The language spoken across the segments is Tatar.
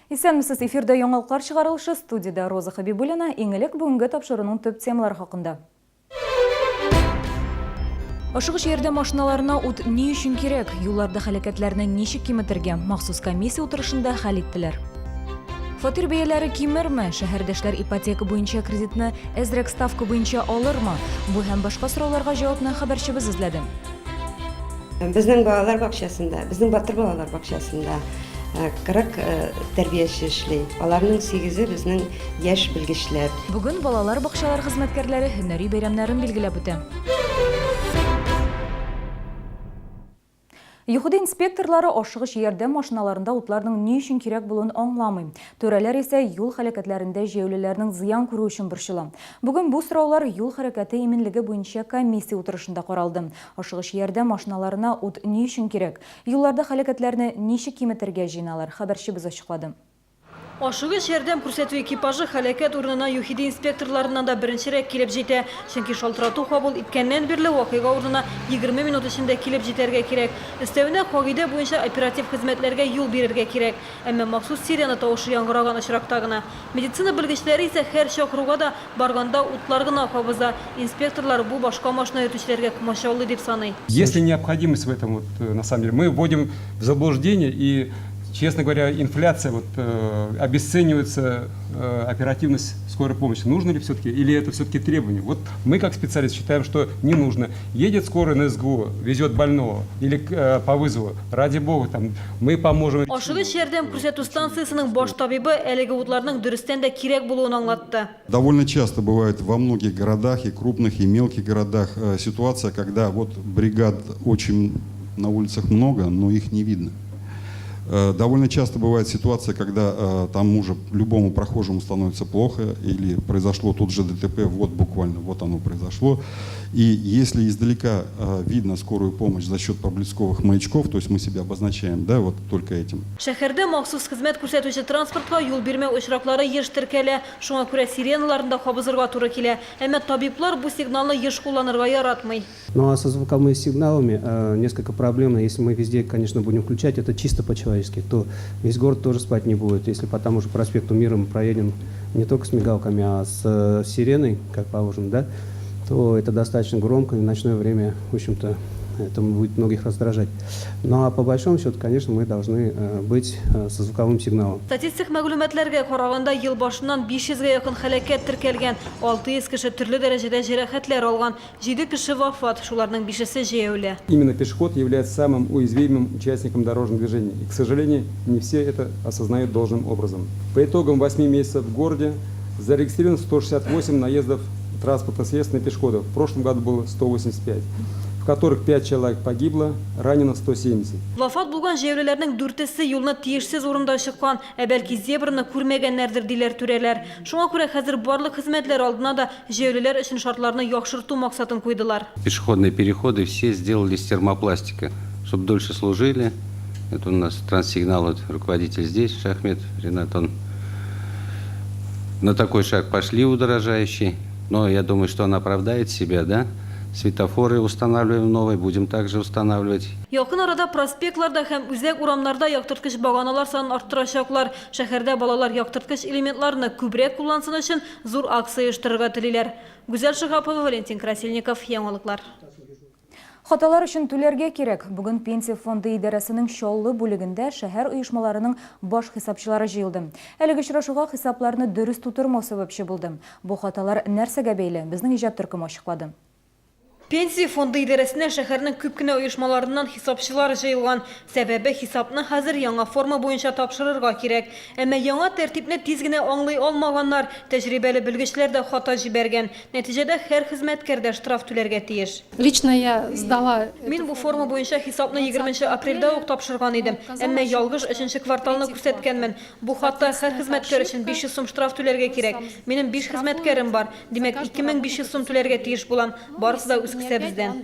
Исәнмесез, эфирда яңалыклар чыгарылышы, студиядә Роза Хәбибуллина. Иң элек бүгенге тапшыруның төп темалары хакында. Ашыгыч ярдәм машиналарына ут ни өчен кирәк? Юлларда һәлакәтләрне ничек киметергә? Махсус комиссия утырышында хәл иттеләр. Фатир бәяләре кимерме? Шәһәрдәшләр ипотека буенча кредитны әзрәк ставка буенча алырмы? Бу һәм башка сорауларга җавапны хәбәрчебез эзләде. Безнең балалар бакчасында, безнең Батыр балалар бакчасында 40 тәрбияче эшли. Аларның сигезе безнең яшь белгечләр. Бүген балалар бакчалары хезмәткәрләре һөнәри бәйрәмнәрен билгеләп үтә. ЮХИДИ инспекторлары ашыгыч ярдәм машиналарында утларның ни өчен кирәк булуын аңламый. Түрәләр исә юл һәлакәтләрендә җәяүлеләрнең зыян күрүе өчен борчыла. Бүген бу сораулар юл хәрәкәте иминлеге буенча комиссия утырышында каралды. Ашыгыч ярдәм машиналарына ут ни өчен кирәк? Юлларда һәлакәтләрне ничек киметергә җыеналар? Хәбәрчебез ачыклады. Ашыгыч ярдәм күрсәтү экипажы һәлакәт урынына ЮХИДИ инспекторларыннан да беренчерәк килеп җитә. Чөнки шалтырату кабул иткәннән бирле вакыйга урынына 20 минут эчендә килеп җитәргә кирәк. Өстәвенә, кагыйдә буенча оператив хезмәтләргә юл бирергә кирәк. Әмма махсус сирена тавышы яңгыраган очракта гына. Медицина белгечләре исә һәр чакыруга да барганда утлар гына кабыза. Инспекторлар бу башка машина йөртүчеләргә комачаулый дип саный. Есть ли необходимость в этом вот на самом деле? Мы вводим в заблуждение и, честно говоря, инфляция вот обесценивается оперативность скорой помощи. Нужно ли все-таки или это все-таки требование? Вот мы как специалисты считаем, что не нужно. Едет скорая на СГУ, везет больного или по вызову, ради бога, там, мы поможем. Ашыгыч ярдәм күрсәтү станциясенең баш табибы әлеге утларның дөрестән дә кирәк булуын аңлатты. Довольно часто бывает во многих городах, и крупных, и мелких городах, ситуация, когда вот бригад очень на улицах много, но их не видно. Довольно часто бывает ситуация, когда там уже любому прохожему становится плохо, или произошло тут же ДТП, вот буквально, вот оно произошло. И если издалека видно скорую помощь за счет проблесковых маячков, то есть мы себя обозначаем, да, вот только этим. Шәһәрдә махсус хезмәт күрсәтүче транспортка юл бирмәү очраклары еш теркәлә. Шуңа күрә сиреналарны да кабызырга туры килә. Әмма табиблар бу сигналны еш кулланырга яратмый. Ну а со звуковыми сигналами несколько проблемно. Если мы везде, конечно, будем включать, это чисто по-человечески, то весь город тоже спать не будет. Если по тому же проспекту Мира мы проедем не только с мигалками, а с сиреной, как положено, да, то это достаточно громко, и в ночное время, в общем-то, это будет многих раздражать. Ну а по большому счету, конечно, мы должны быть со звуковым сигналом. Статистик мәгълүматларга караганда, ел башыннан 500 гә якын һәлакәт теркәлгән, 600 кеше төрле дәрәҗәдә җәрәхәтләр алган, җиде кеше вафат, шуларның бишесе җәяүле. Именно пешеход является самым уязвимым участником дорожного движения. И, к сожалению, не все это осознают должным образом. По итогам 8 месяцев в городе зарегистрировано 168 наездов транспортных средств на пешеходов. В прошлом году было 185, в которых 5 человек погибло, ранено 170. Вафат булган җәяүлеләрнең дүртесе юлны тиешсез урында чыккан, ә бәлки зебраны күрмәгәннәрдер, диләр түрәләр. Шуңа күрә хәзер барлык хезмәтләр алдына да җәяүлеләр өчен шартларны яхшырту максатын куйдылар. Пешеходные переходы все сделали из термопластика, чтобы дольше служили. Это у нас транссигнал, вот руководитель здесь, Шахмет Ринат, он на такой шаг пошли удорожающий. Но я думаю, что он оправдает себя, да? Светофоры устанавливаем новые, будем также устанавливать. Якын арада проспектларда һәм үзәк урамнарда яктырткыч баганалар санын арттырачаклар. Шәһәрдә балалар яктырткыч элементларны күбрәк куллансын өчен зур акция оештырырга телиләр. Гүзәл Шиһапова, Валентин Красильников, Яңалыклар. Хаталар өчен түләргә кирәк. Бүген Пенсия фонды идарәсенең Чаллы бүлегендә шәһәр оешмаларының баш хисапчылары җыелды. Әлеге очрашуга хисапларны дөрес тутырмау сәбәпче булды. Бу хаталар нәрсәгә бәйле, безнең иҗат төркеме ачыклады. Пенсия фонды идарәсенә шәһәрнең күп кенә оешмаларыннан хисапчылар җыелган. Сәбәбе, хисапны хәзер яңа форма буенча тапшырырга кирәк. Әмма яңа тәртипне тиз генә аңлый алмаганнар, тәҗрибәле белгечләр дә хата җибәргән. Нәтиҗәдә, һәр хезмәткәр дә штраф түләргә тиеш. Лично я сдала. Мин бу форма буенча хисапны егерменче апрельдә үк тапшырган идем, әмма ялгыш өченче кварталны күрсәткәнмен. Бу хатта һәр хезмәткәр өчен 500 сум штраф түләргә кирәк. Минем биш хезмәткәрем бар. Димәк, 2500 сум түләргә тиеш булам. Барысы да үз кесәбездән.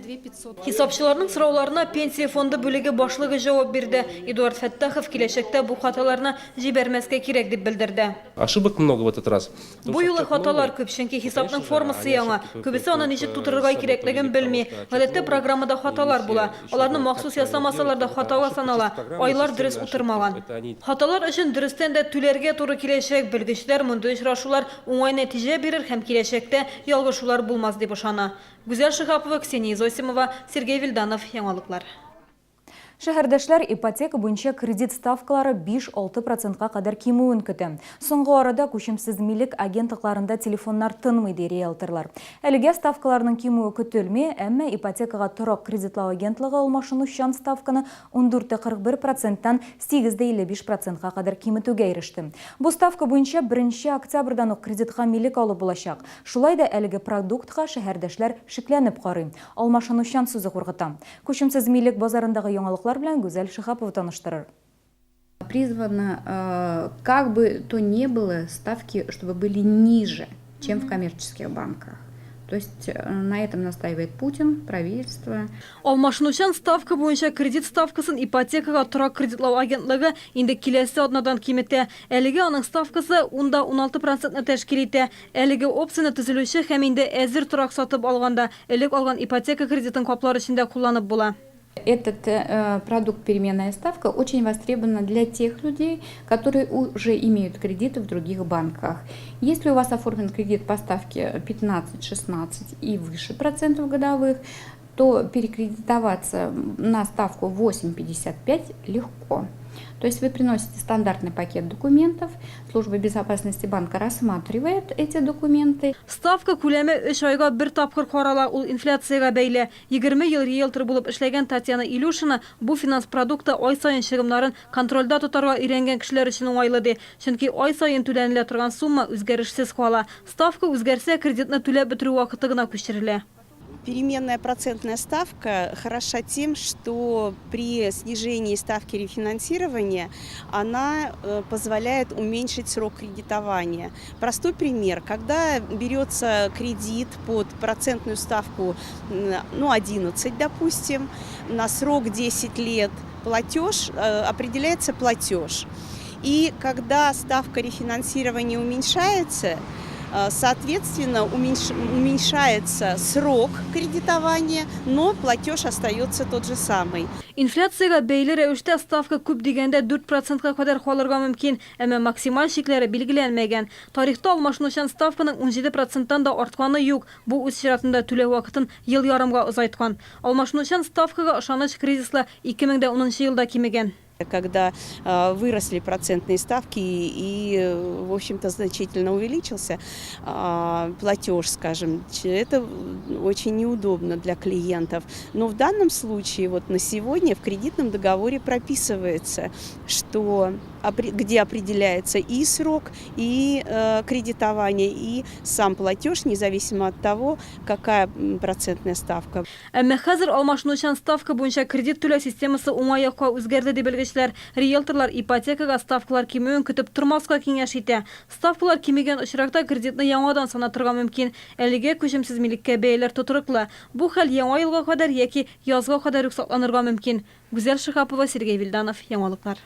Хисапчыларның сорауларына Пенсия фонды бүлеге башлыгы җавап бирде. Эдуард Фәттахов киләчәктә бу хаталарны җибәрмәскә кирәк дип белдерде. Ошибок много в этот раз. Бу юлы хаталар күп, чөнки хисапның формасы яңа. Күбесе аны ничек тутырырга кирәклеген белми. Гадәттә программада хаталар була. Аларны махсус ясамасалар да хатага санала. Айлар дөрес утырмаган. Хаталар өчен дөрестән дә түләргә туры киләчәк. Белгечләр мондый очрашулар уңай нәтиҗә бирер һәм киләчәктә ялгышулар булмас дип ышана. Гүзәл Шиһапова, Ксения Изосимова, Сергей Вильданов, Яңалыклар. Шәһәрдәшләр ипотека буенча кредит ставкалары 5-6 процентка кадәр кимүен көтә. Соңгы арада күчемсез милек агентлыкларында телефоннар тынмый, ди риэлторлар. Әлегә ставкаларның кимүе көтелми, әмма ипотекага торак кредитлау агентлыгы алмашынучан ставканы 14,41 проценттан 8,55 процентка кадәр киметүгә иреште. Бу ставка буенча беренче октябрьдән ук кредитка милек алып булачак. Шулай да әлеге продуктка шәһәрдәшләр шикләнеп карый. Алмашынучан сүзе куркыта. Күчемсез милек базарындагы яңалыклар белән Гүзәл Шиһапова таныштырыр. Призвана, э, как бы то ни было, ставки, чтобы были ниже, чем в коммерческих банках. То есть э, на этом настаивает Путин, правительство. Алмашынучан ставка буенча кредит ставкасын ипотекага торак кредитлау агентлыгы инде киләсе атнадан киметә. Әлегә аның ставкасы 10,16 процентны тәшкил итә. Әлеге опцияне төзелүче һәм инде әзер торак сатып алганда, элек алган ипотека кредитын каплар өчен дә кулланып була. Этот продукт «Переменная ставка» очень востребована для тех людей, которые уже имеют кредиты в других банках. Если у вас оформлен кредит по ставке 15, 16 и выше процентов годовых, то перекредитоваться на ставку 8,55 легко. То есть вы приносите стандартный пакет документов, служба безопасности банка рассматривает эти документы. Ставка күләме 3 айга бер тапкыр карала, ул инфляциягә бәйле. 20 ел риэлтор булып эшләгән Татьяна Илюшина бу финанс продукты ай саен чыгымнарын контрольдә тотарга өйрәнгән кешеләр өчен уңайлы ди. Чөнки ай саен түләнелә торган сумма үзгәрешсез кала. Ставка үзгәрсә, кредитны түләп бетерү вакыты гына күчерелә. Переменная процентная ставка хороша тем, что при снижении ставки рефинансирования она позволяет уменьшить срок кредитования. Простой пример. Когда берется кредит под процентную ставку, ну, 11, допустим, на срок 10 лет, платеж, определяется платеж. И когда ставка рефинансирования уменьшается, соответственно, уменьшается срок кредитования, но платеж остается тот же самый. Инфляциягә бәйле рәвештә ставка күп дигәндә 4 процентка кадәр калырга мөмкин, әмма максималь чикләре билгеләнмәгән. Тарихта алмашынучан ставканың 17 проценттан да артканы юк. Бу үз чиратында түләү вакытын ел ярымга озайткан. Алмашынучан ставкага ышаныч кризислы 2010 елда кимегән. Когда выросли процентные ставки и, в общем-то, значительно увеличился платеж, скажем, это очень неудобно для клиентов. Но в данном случае, вот на сегодня в кредитном договоре прописывается, что где определяется и срок, и кредитование, и сам платеж, независимо от того, какая процентная ставка. Әмма хәзер алмашынучан ставка буенча кредит түләү системасы уңай якка үзгәрде ди белгечләр. Риэлторлар ипотекага ставкалар кимүен көтеп тормаска киңәш итә. Ставкалар кимегән очракта кредитны яңадан санатырга мөмкин. Әлегә күчемсез милеккә бәяләр тотрыклы. Бу хәл яңа елга кадәр яки язга кадәр үк сакланырга мөмкин. Гүзәл Шиһапова, Сергей Вильданов, Яңалыклар.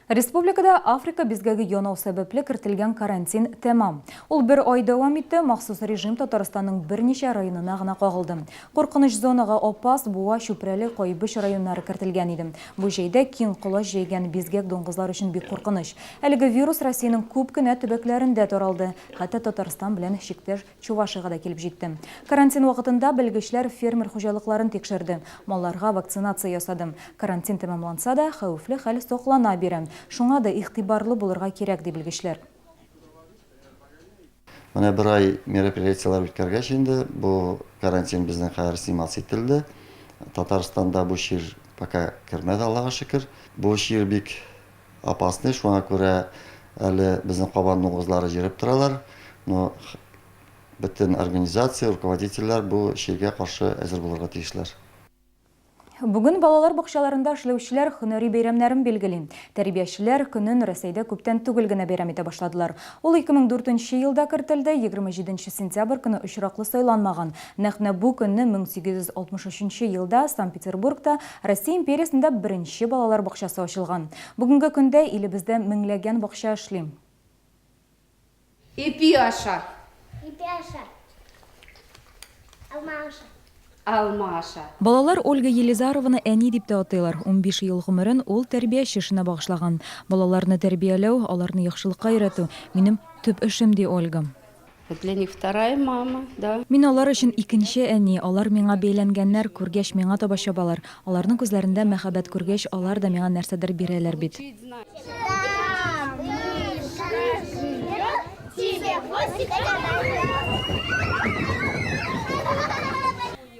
Республикада Африка бизгәге янау сәбәпле кертелгән карантин тәмам. Ул бер ай дәвам итте, махсус режим Татарстанның берничә районына гына кагылды. Куркыныч зонага Апас, Буа, Чүпрәле, Кайбыч районнары кертелгән иде. Бу җәйдә киң колач җәйгән бизгәк дуңгызлар өчен бик куркыныч. Әлеге вирус Россиянең күп кенә төбәкләрендә таралды, хәтта Татарстан белән чиктәш Чувашиягә дә килеп җитте. Карантин вакытында белгечләр фермер хуҗалыкларын тикшерде, малларга вакцинация ясады. Карантин тәмамланса да, хәвефле хәл саклана бирә. Шуңа да игътибарлы булырга кирәк, ди белгечләр. Менә бер ай мероприятиеләр үткәргәч инде, бу карантин безнең хәзер сниматься ителде. Татарстанда бу чир пока кермәде, Аллага шөкер. Бу чир бик опасный, шуңа күрә әле безнең кабан дуңгызлары йөреп торалар. Но бөтен организация, руководительләр бу чиргә каршы әзер булырга тиешләр. Бүген балалар бакчаларында эшләүчеләр һөнәри бәйрәмнәрен билгели. Тәрбиячеләр көнен Рәсәйдә күптән түгел генә бәйрәм итә башладылар. Ул 2004 нче елда кертелде, 27 сентябрь көне очраклы сайланмаган. Нәкъ менә бу көнне 1863 нче елда Санкт-Петербургта Россия империясендә беренче балалар бакчасы ачылган. Бүгенге көндә илебездә меңләгән бакча эшли. Ипи аша. Ипи аша. Алма аша. Алма аша. Балалар Ольга Елизарованы әни дип тә атыйлар. 15 ел гомерен ул тәрбияче эшенә багышлаган. Балаларны тәрбияләү, аларны яхшылыкка өйрәтү, минем төп эшем, ди Ольга. Для них вторая мама, да. Мин алар өчен икенче әни, алар миңа бәйләнгәннәр, күргәч, миңа таба чабалар. Аларның күзләрендә мәхәббәт күргәч, алар да миңа нәрсәдер бирәләр бит.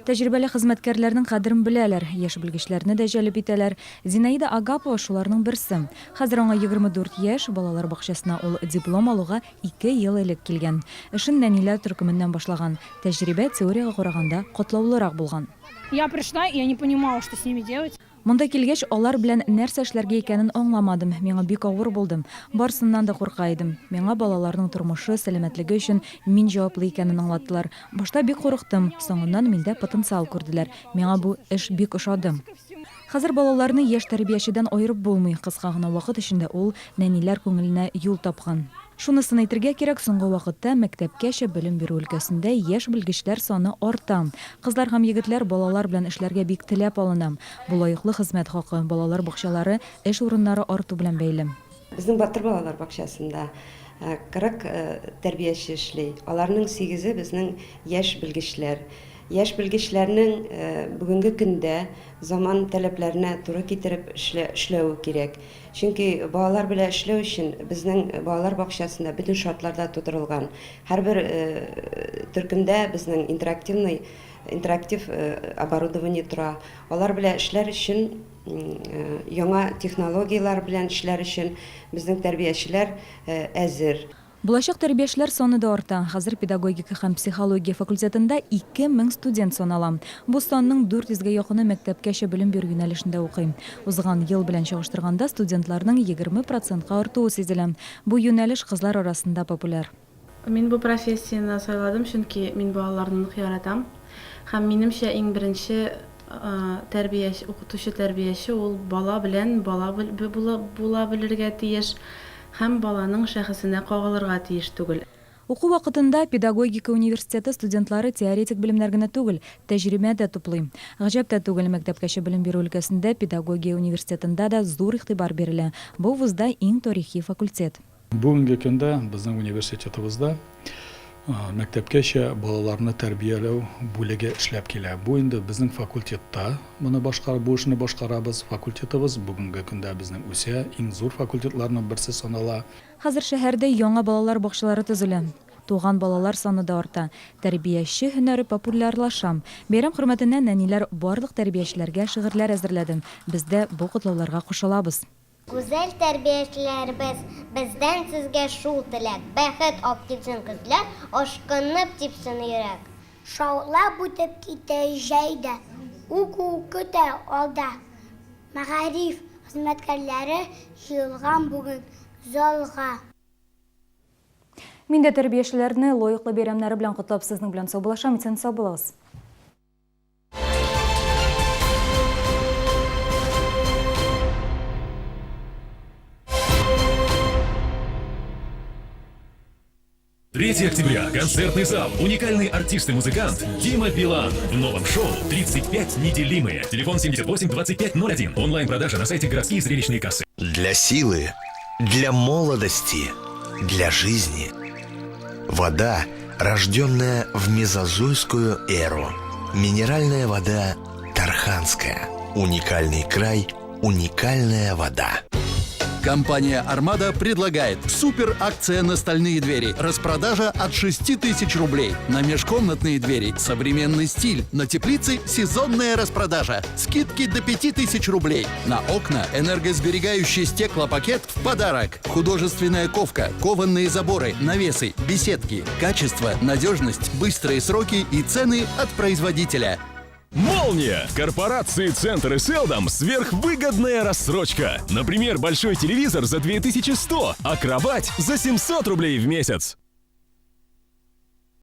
Тәҗрибәле хезмәткәрләрнең кадерен беләләр, яшь белгечләрне дә җәлеп итәләр. Зинаида Агапова шуларның берсе. Хәзер аңа 24 яшь, балалар бакчасына ул диплом алуга ике ел элек килгән. Эшен нәниләр төркеменнән башлаган. Тәҗрибә теориягә караганда катлаулырак булган. Я пришла, и я не понимала, что с ними делать. Монда килгәч, алар белән нәрсә эшләргә икәнен аңламадым, миңа бик авыр булды. Барсыннан да курка идем. Миңа балаларның тормышы, сәламәтлеге өчен мин җаваплы икәнен аңлаттылар. Башта бик курыктым, соңыннан миндә потенциал күрделәр. Миңа бу эш бик ошады. Хәзер балаларны яшь тәрбиячедән аерып булмый, кыска гына вакыт эчендә ул нәниләр күңеленә юл тапкан. Шунысын әйтергә кирәк, соңгы вакытта мәктәпкәчә белем бирү өлкәсендә яшь белгечләр саны арта. Кызлар һәм егетләр балалар белән эшләргә бик теләп алына. Бу лаеклы хезмәт хакы, балалар бакчалары, эш урыннары арту белән бәйле. Безнең Батыр балалар бакчасында 40 тәрбияче эшли. Аларның сигезе безнең яшь белгечләр. Яшь белгечләрнең бүгенге көндә заман таләпләренә туры китереп эшләве кирәк. Чөнки балалар белән эшләү өчен безнең балалар бакчасында бөтен шартлар да тудырылган. Һәрбер төркемдә безнең интерактивный, интерактив оборудование тора. Алар белән эшләр өчен, яңа технологияләр белән эшләр өчен безнең тәрбиячеләр әзер. Булачак тәрбиячеләр саны да арта. Хәзер педагогика һәм психология факультетында 2000 студент санала. Бу санның 400 гә якыны мәктәпкәчә белем бирү юнәлешендә укый. Узган ел белән чагыштырганда студентларның 20 процентка артуы сизелә. Бу юнәлеш кызлар арасында популяр. Мин бу профессияне сайладым, чөнки мин балаларны нык яратам. Һәм минемчә, иң беренче тәрбияче, укытучы-тәрбияче ул бала белән бала була белергә тиеш һәм баланың шәхесенә кагылырга тиеш түгел. Уку вакытында педагогика университеты студентлары теоретик белемнәр генә түгел, тәҗрибә дә туплый. Гаҗәп тә түгел, мәктәпкәчә белем бирү өлкәсендә педагогия университетында да зур игътибар бирелә. Бу вузда иң тарихи факультет. Бүгенге көндә безнең университетыбызда мәктәпкәчә балаларны тәрбияләү бүлеге эшләп килә. Бу инде безнең факультетта моны башкар, бу эшне башкарабыз. Факультетыбыз бүгенге көндә безнең үсә, иң зур факультетларның берсе санала. Хәзер шәһәрдә яңа балалар бакчалары төзелә. Туган балалар саны да арта. Тәрбияче һөнәре популярлаша. Бәйрәм хөрмәтенә нәниләр барлык тәрбиячеләргә шигырьләр әзерләде. Без дә бу котлауларга кушылабыз. Гүзәл тәрбиячеләребез, бездән сезгә шул теләк, бәхет ап килсен көзләр, ашкынып типсен йөрәк. Шаулап үтеп китә җәй дә, уку көтә алда. Мәгариф хезмәткәрләре җыелган бүген залга. Мин дә тәрбиячеләрне лаеклы бәйрәмнәре белән котлап сезнең белән саубуллашам. Исән-сау булыгыз. 3 октября. Концертный зал. Уникальный артист и музыкант Дима Билан. В новом шоу «35 неделимые». Телефон 78 25 01. Онлайн-продажа на сайте «Городские зрелищные кассы». Для силы, для молодости, для жизни. Вода, рожденная в мезозойскую эру. Минеральная вода Тарханская. Уникальный край, уникальная вода. Компания «Армада» предлагает супер акция на стальные двери. Распродажа от 6 тысяч рублей. На межкомнатные двери современный стиль. На теплице сезонная распродажа. Скидки до 5 тысяч рублей. На окна энергосберегающий стеклопакет в подарок. Художественная ковка, кованные заборы, навесы, беседки. Качество, надежность, быстрые сроки и цены от производителя. Молния! В корпорации Центр и Селдом сверхвыгодная рассрочка. Например, большой телевизор за 2100, а кровать за 700 рублей в месяц.